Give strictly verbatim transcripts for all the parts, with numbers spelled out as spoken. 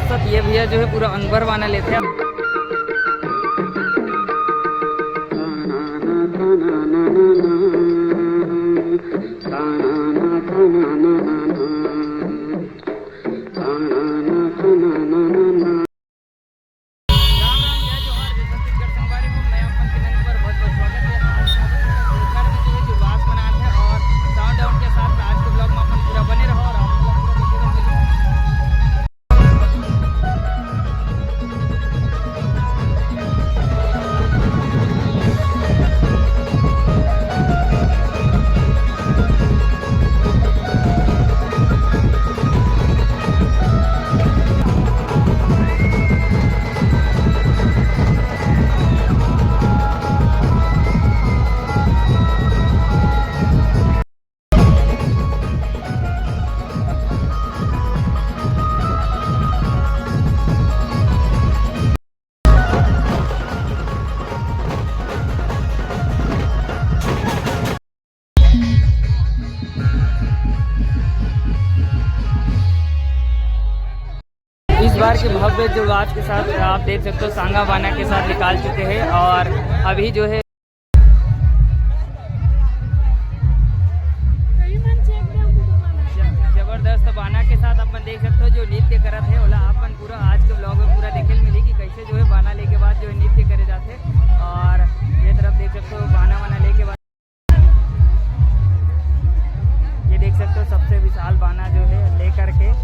साथ ये भैया जो है पूरा अंगभर बाना लेते हैं। राम राम, जय जोहार, जय छत्तीसगढ़ संगवारी हो। मैं अपन किरण कुमार, बहुत बहुत स्वागत है। आज का देवघर में जो है जुलूस मनात है और काउंटडाउन के साथ आज के ब्लॉग में अपन पूरा बने रहो और आप लोग पूरा देखे बर मिली। इस बार के भव्य जुलूस के साथ आप देख सकते हो, सांगा बाना के साथ निकाल चुके हैं और अभी जो है जबरदस्त बाना के साथ अपन देख सकते हो जो नृत्य करत है, ओला अपन पूरा आज के ब्लॉग में पूरा देखे ल मिली कि कैसे जो है बाना लेके बाद जो है नृत्य करे जाते। और ये तरफ देख सकते हो बाना वाना लेके बाद ये देख सकते हो सबसे विशाल बाना जो है लेकर के।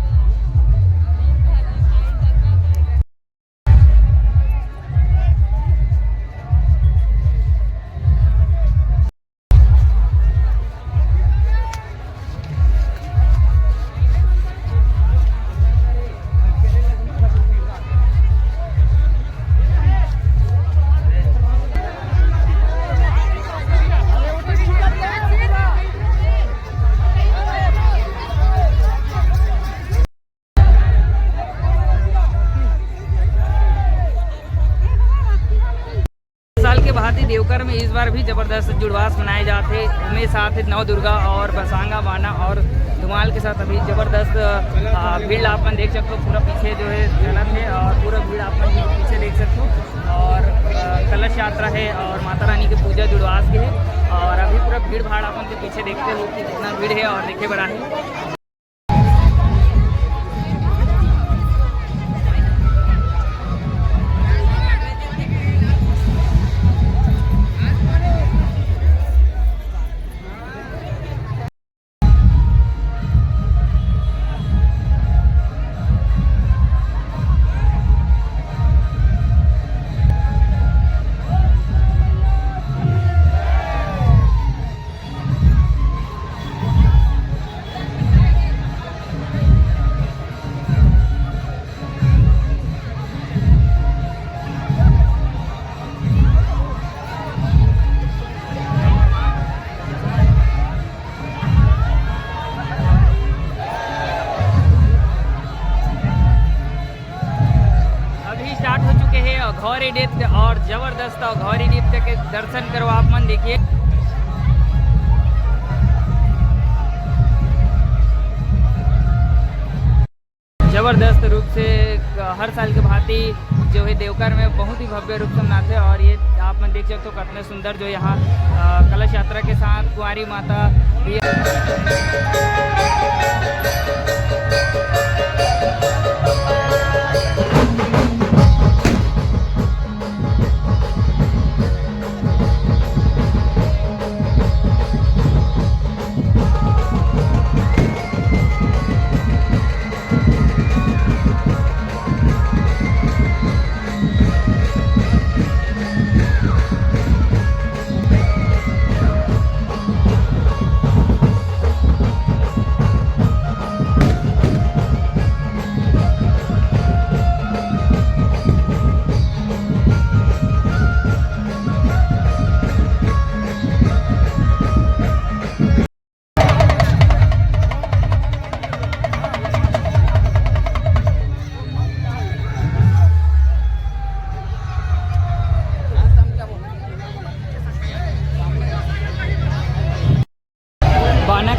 साल के भांति देवघर में इस बार भी जबरदस्त जुड़वास मनाए जात हे। ओमे साथ हे नव दुर्गा और बसांगा बाना और धुमाल के साथ अभी जबरदस्त, आ, भीड़ आप मन देख सकते हो। पूरा पीछे जो है चलत हे और पूरा भीड़ आप मन पीछे देख सकते हो। और, आ, कलश यात्रा है और माता रानी की पूजा जुड़वास के है और अभी पूरा भीड़ भाड़ आप मन के पीछे देखते हो कि कितना भीड़ है और देखे बड़ा है। अभी स्टार्ट हो चुके हैं अघोरी नृत्य और जबरदस्त अघोरी नृत्य के दर्शन करो आप मन। देखिए, जबरदस्त रूप से हर साल के भांति जो है देवघर में बहुत ही भव्य रूप से मनाते हैं। और ये आप मन देख सकते हो कितना सुंदर जो यहाँ, अ, कलश यात्रा के साथ कुंवारी माता भी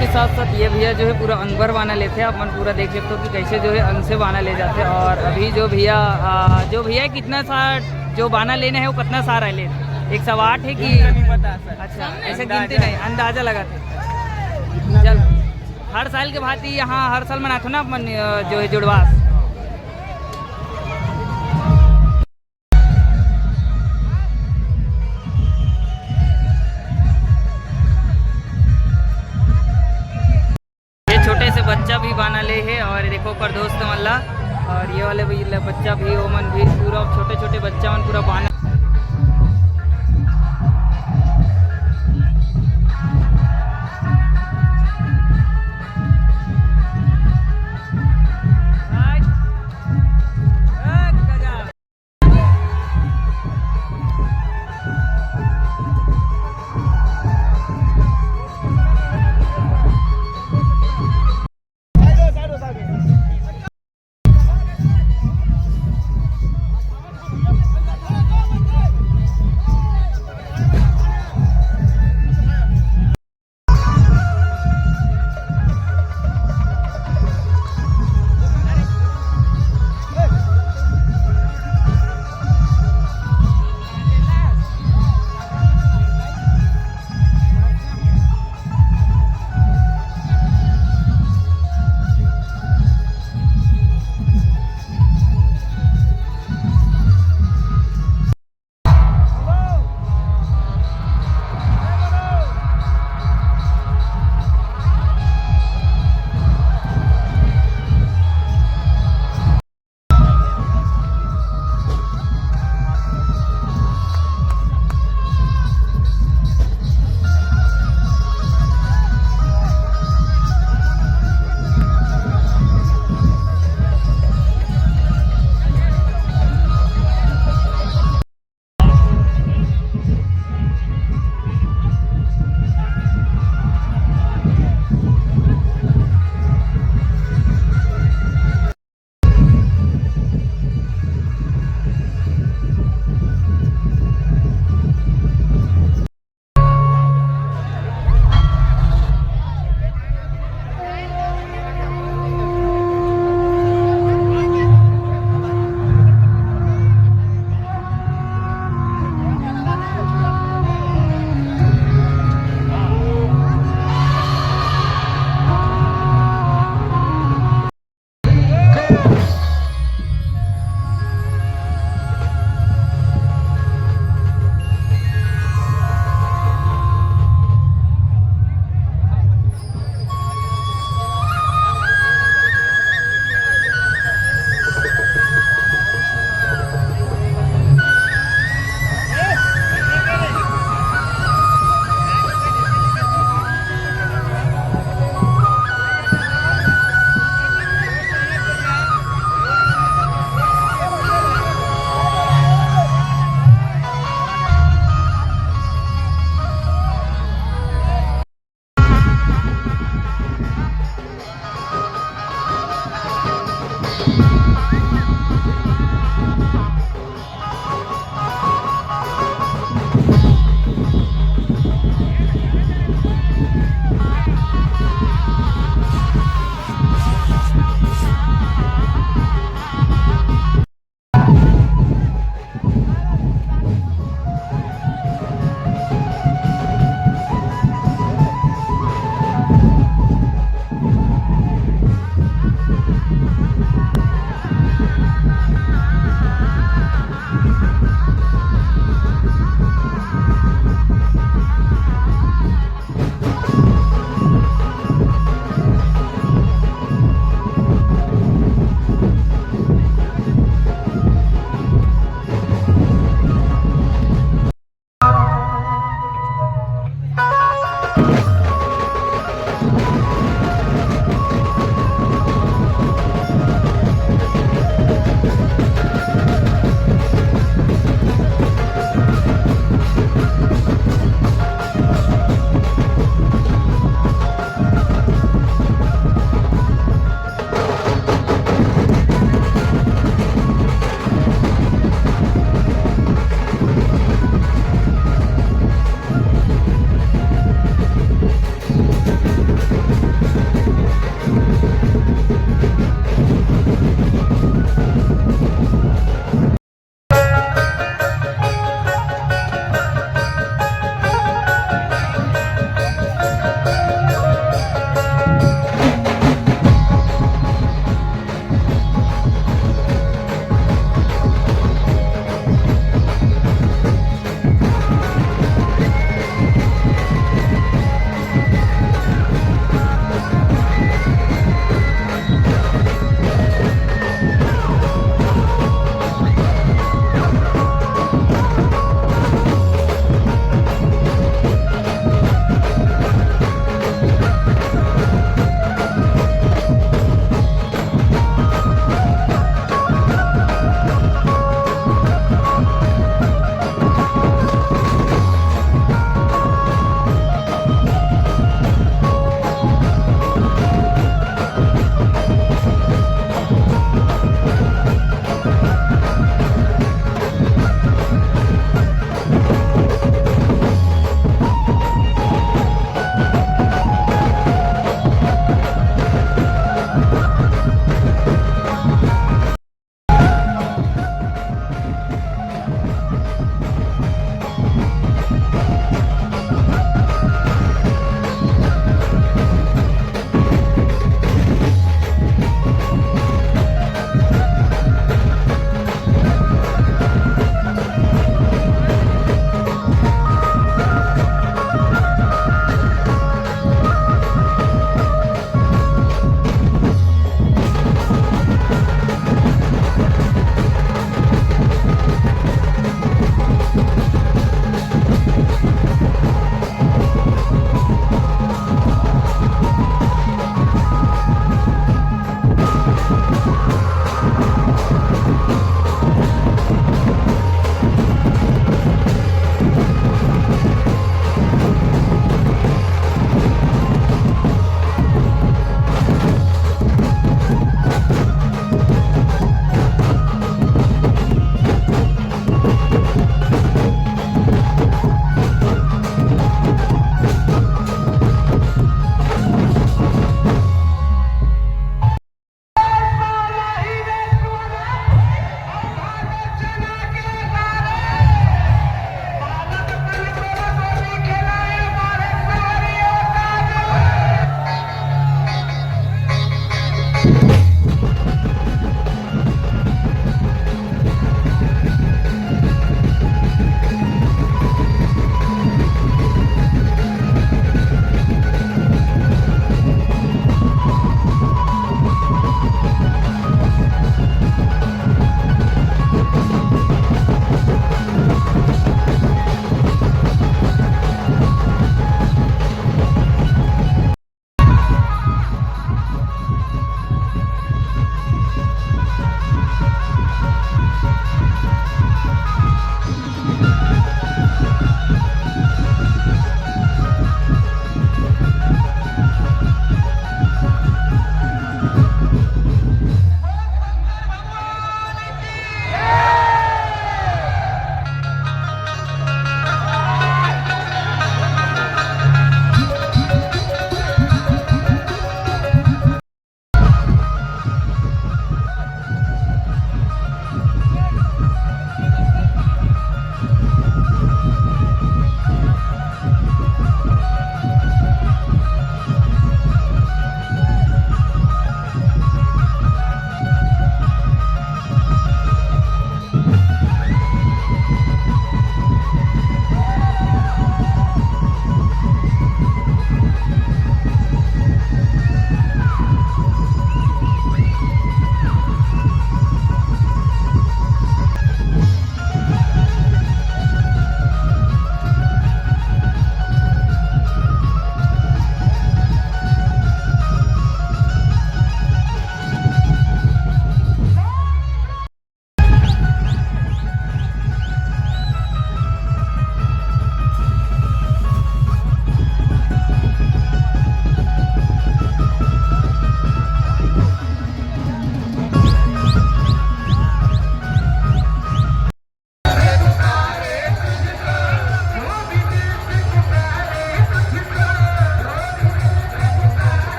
के साथ साथ ये भैया जो है पूरा अंग भर बाना लेथे। आप मन पूरा देख सकते हो कि कैसे जो है अंग से बाना ले जाथे। और अभी जो भैया, आ, जो भैया कितना सा जो बाना लेना है, वो कितना सारा ले? एक सौ आठ है कि? इतना नहीं पता सर। अच्छा, ऐसे अंदाजा। गिनती नहीं, अंदाजा लगाथे। चल, हर साल के भांति यहाँ हर साल मनाथो ना अपन, अ, जो है जुड़वास। ये छोटे से बच्चा भी बाना ले हे, और देखो ओकर दोस्त मन ला, और ये वाले भी ल-, बच्चा भी, ओमन भी पूरा छोटे छोटे बच्चा मन पूरा बाना।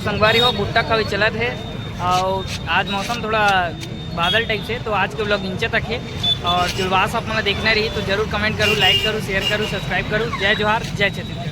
संगवारी हो, भुट्टा खावे चलत हे। और आज मौसम थोड़ा बादल टाइप से, तो आज के vlog इंचे तक हे। और जुलवास आप मन ला देखना रही तो जरूर comment करू, like करू, share करू, subscribe करू। जय जोहार, जय छत्तीसगढ़।